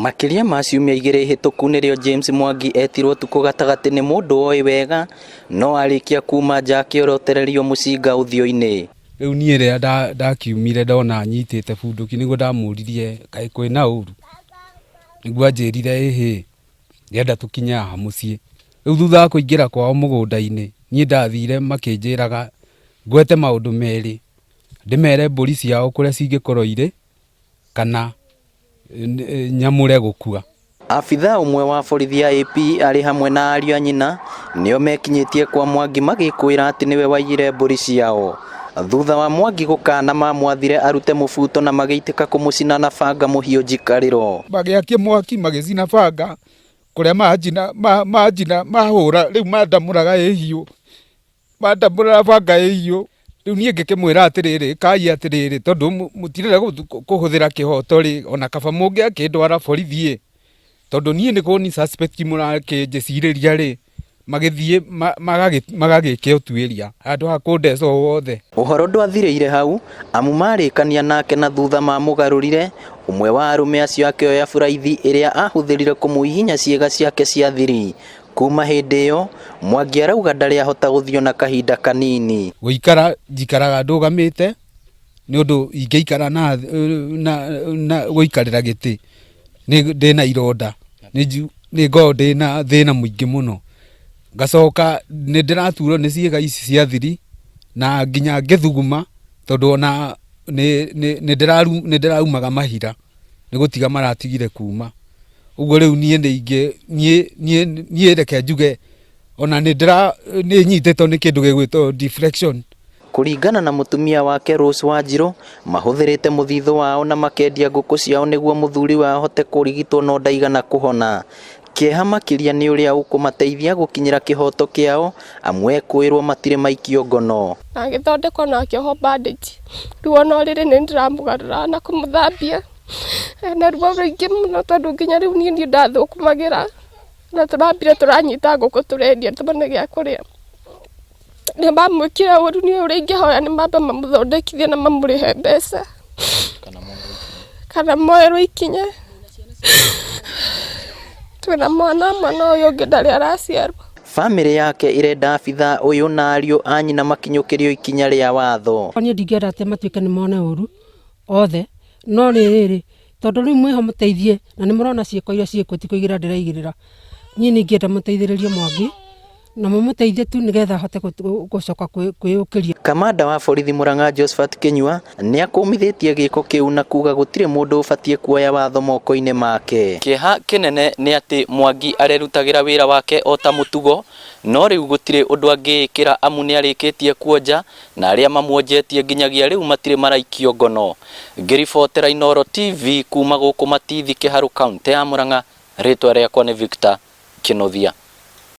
Makĩria ma ciumia igĩrĩ hĩtũku nĩrĩo James Mwangi etirwo ũtukũ gatagatĩ nĩ mũndũ oĩ wega no arĩkia kuma nja akĩorotererio mũcinga ũthiũ-inĩ. Rĩu niĩ rĩrĩa ndakiumire ndona anyitĩte bunduki nĩguo ndamũririe kaĩ kwĩna ũru, nĩguo anjĩrire ĩhĩ ndĩrenda tũkinye haha mũciĩ. Rĩu thutha wa kũingĩra kwao mũgũnda-inĩ niĩ ndathire makĩnjĩraga ngwete maũndũ merĩ, ndĩmere mbũri ciao kũrĩa cingĩkorwo irĩ kana nyamũre gũkua. Abithaa ũmwe wa borithi ya AP arĩ hamwe na ariũ a nyina nĩo mekinyĩtie kwa Mwangi magĩkũĩra atĩ nĩwe waiyire mbũri ciao. Thutha wa Mwangi gũkana mamwathire arute mũbuto na magĩitĩka kũmũcina na banga mũhiũ njikarĩro. Magĩakia mwaki magĩcina banga kũrĩa manjina manjina mahũra rĩu mandamũraga ĩ hiũ. Mandambũraga banga ĩhiũ, rĩu niĩ ngĩkĩmwĩra atĩrĩrĩ, ĩkai atĩrĩrĩ, tondũ mũtirenda kũhũthĩra kĩhoto rĩ, ona kaba mũngĩakĩndwara borithi ĩ, tondũ niĩ nĩ kũni suspect mũrakĩnjĩcirĩria rĩ, magĩthiĩ magagĩke ũtuĩria handũ ha kũndeca o wothe. Ũhoro ndwathirĩire hau, amu marĩkania nake na thutha mamũgarũrire, ũmwe wa arũme acio akĩoya buraithi ĩrĩa ahũthĩrire kũmũhihinya ciĩga ciake cia thiri. Kuma hĩndĩ ĩyo, Mwangi arauga ndarĩ ahota gũthiĩ ona kahinda kanini. Gũikara njikaraga ndũgamĩte nĩ ũndũ ingĩikara na, na, na gũikarĩra gĩtĩ ndĩna ironda nĩ ngoragwo ndĩna thĩna mũingĩ mũno. Ngacoka nĩ ndĩraturwo nĩ ciĩga ici cia thiri na nginya ngĩthuguma tondũ ona nĩ ndĩraumaga mahira nĩ gũtiga maratigire kuma. Ũguo rĩu niĩ nĩ ingĩ niĩ niĩ niĩ reke njuge ona nĩ ndĩra nĩ nyitĩtwo nĩ kĩndũ gĩgwĩtwo deflection. Kũringana na mũtumia wake Rose Wanjirũ, mahũthĩrĩte mũthithũ wao na makendia ngũkũ ciao nĩguo mũthuri wao ahote kũrigitwo no ndaigana kũhona. Kĩeha makĩria nĩ ũrĩa ũkũmateithia gũkinyĩra kĩhoto kĩao amu ekũĩrwo matirĩ maikio ngono. Na agĩthondekwo na akĩohwo bandage. Rĩu ona ũrĩrĩ nĩ ndĩramũgarũra na kũmũthambia. Ena ruo rũingĩ mũno tondũ nginya rĩu niĩ nĩ ndathũkũmagĩra na tũrambire tũranyita ngũkũ tũrendia tuone gĩa kũrĩa. Nĩ mamwĩkire ũru niĩ ũrĩa ingĩhoya nĩ mambe mamũthondekithie na mamũrĩhe mbeca kana moerwo ikinya. Twĩna mwana ũmwe na ũyũ ũngĩ ndarĩ araciarwo. Bamĩrĩ yake ĩrenda abithaa ũyũ na ariũ a nyina makinyũkĩrio ikinya rĩa watho. Niĩ ndingĩenda atĩ matuĩke nĩ mone ũru othe, no rĩrĩ, tondũ rĩu mwĩho mũteithie na nĩ mũrona ciĩko iria ciĩkuo ti kũigĩrĩra ndĩraigĩrĩra, niĩ nĩ ingĩenda mũteithĩrĩrie Mwangi na mũmũteithie tu nĩgetha ahote gũcoka kwĩyũkĩria. Kamanda wa borithi Murang'a Josphat Kinyua nĩakũmithĩtie gĩko kĩu na kuga gũtirĩ mũndũ ũbatiĩ kuoya watho moko-inĩ make. Kĩeha kĩnene nĩ atĩ Mwangi arerutagĩra wĩra wake o ta mũtugo no rĩu gũtirĩ ũndũ angĩĩkĩra amu nĩarĩkĩtie kuonja na arĩa mamuonjetie nginyagia rĩu matirĩ maraikio ngono. Ngĩribotera Inooro TV kuma gũkũ Matithi Kĩharũ kauntĩ ya Murang'a, rĩtwa rĩakwa nĩ Victor Kĩnuthia.